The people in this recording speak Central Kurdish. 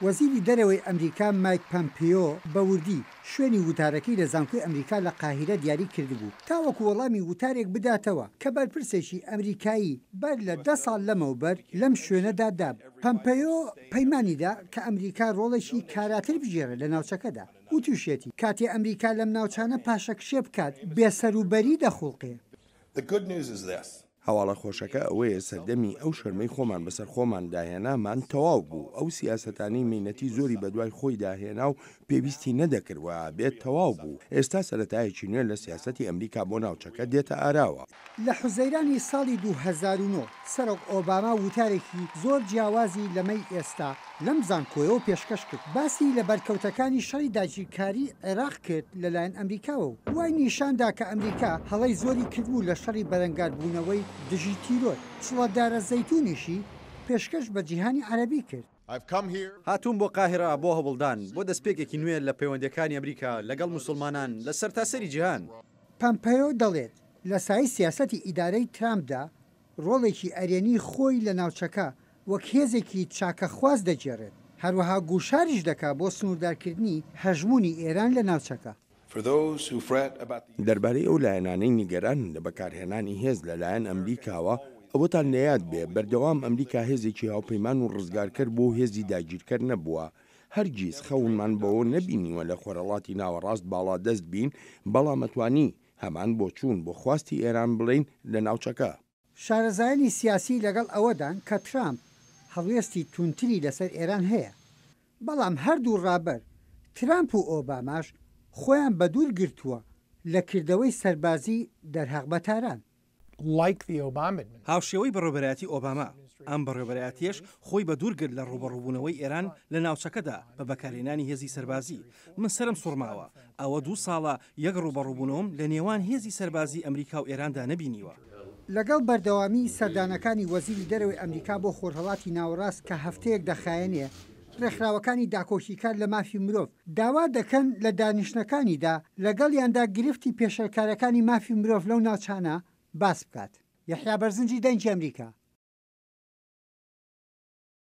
وەزیری دەرەوەی ئەمریکا مایک پەمپیۆ بە وردی شوێنی وتارەکەی لە زانکۆی ئەمریکا لە قاهیرە دیاری کردبوو تاوەکو وەڵامی وتارێک بداتەوە کە بەرپرسێکی ئەمریکایی بەر لە دە ساڵ لەمەوبەر لەم شوێنەدا دابوو. پەمپەیۆ پەیمانی دا کە ئەمریکا ڕۆڵێکی کاراتر بگێڕێت لە ناوچەکەدا. وتوشیەتی، کاتێ ئەمریکا لەم ناوچانە پاشەکشێ بکات، بێسەروبەری دەخوڵقێ. هەواڵە خۆشەکە ئەوەیە سەردەمی ئەو شەرمەی خۆمان بەسەر خۆماندا هێنامان تەواو بوو، ئەو سیاسەتانەی مەینەتی زۆری بەدوای خۆیدا هێنا و پێویستی نەدەکرد وابێت تەواو بوو، ئێستا سەرەتایەکی نوێ لە سیاسەتی ئەمریکا بۆ ناوچەکە دێتە ئاراوە. لە حوزەیرانی ساڵی 2009 سەرۆک ئۆباما وتارێکی زۆر جیاوازی لەمەی ئێستا لەم زانکۆیەوە پێشکەش کرد، باسی لە بەرکەوتەکانی شەڕی داگیرکاریی عێراق کرد لەلایەن ئەمریکاوە و وای نیشان دا کە ئەمریکا هەڵەی زۆری کردبوو لە شەڕی بەرەنگاربوونەوەی دژی تیرۆر، چڵە دارە زەیتوونیشی پێشکەش بە جیهانی عەرەبی کرد. هاتووم بۆ قاهیرە بۆ هەوڵدان بۆ دەستپێکێکی نوێ لە پەیوەندییەکانی ئەمریکا لەگەڵ موسڵمانان لە سەرتاسەری جیهان. پەمپەیۆ دەڵێت، لە سایەی سیاسەتی ئیدارەی ترامپدا ڕۆڵێکی ئەرێنی خۆی لە ناوچەکە وەک هێزێکی چاکەخواز دەگێڕێت، هەروەها گوشاریش دەکات بۆ سنووردارکردنی هەژموونی ئێران لە ناوچەکە. دەربارەی ئەو لایەنانەی نیگەرانن لە بەکارهێنانی هێز لەلایەن ئەمریکاوە، ئەوەتان لەیاد بێ بەردەوام ئەمریکا هێزێکی هاوپەیمان و ڕزگارکەر بووە و هێزی داگیرکەر نەبووە. هەرگیز خەونمان بەوە نەبینیوە لە خۆرهەڵاتی ناوەڕاست باڵادەست بین، بەڵام ئەتوانی هەمان بۆچوون بۆ خواستی ئێران بڵێین لە ناوچەکە. شارەزایانی سیاسی لەگەڵ ئەوەدان کە ترامپ هەڵوێستی توندتری لەسەر ئێران هەیە، بەڵام هەردوو ڕابەر ترامپ و ئۆباماش خۆیان بەدوور گرتووە لە کردەوەی سەربازی دەرهەق بە تاران. هاوشێوەی بەڕێوەبەرایەتی ئۆباما، ئەم بەڕێوەبەرایەتییەش خۆی بەدوور گرت لە ڕووبەڕووبوونەوەی ئێران لە ناوچەکەدا بە بەکارهێنانی هێزی سەربازی. من سەرم سوڕماوە، ئەوە دوو ساڵە یەک ڕووبەڕووبوونەوەم لە نێوان هێزی سەربازی ئەمریکا و ئێراندا نەبینیوە. لەگەڵ بەردەوامیی سەردانەکانی وەزیری دەرەوەی ئەمریکا بۆ خۆرهەڵاتی ناوەڕاست کە هەفتەیەک دەخایەنێ، ڕێکخراوەکانی داکۆکیکار لە مافی مرۆڤ داوا دەکەن لە دانیشتنەکانیدا لەگەڵیاندا گرفتی پێشێلکارەکانی مافی مرۆڤ لەو ناوچانە باس بکات. یەحیا بەرزنجی دەنگی ئەمریکا.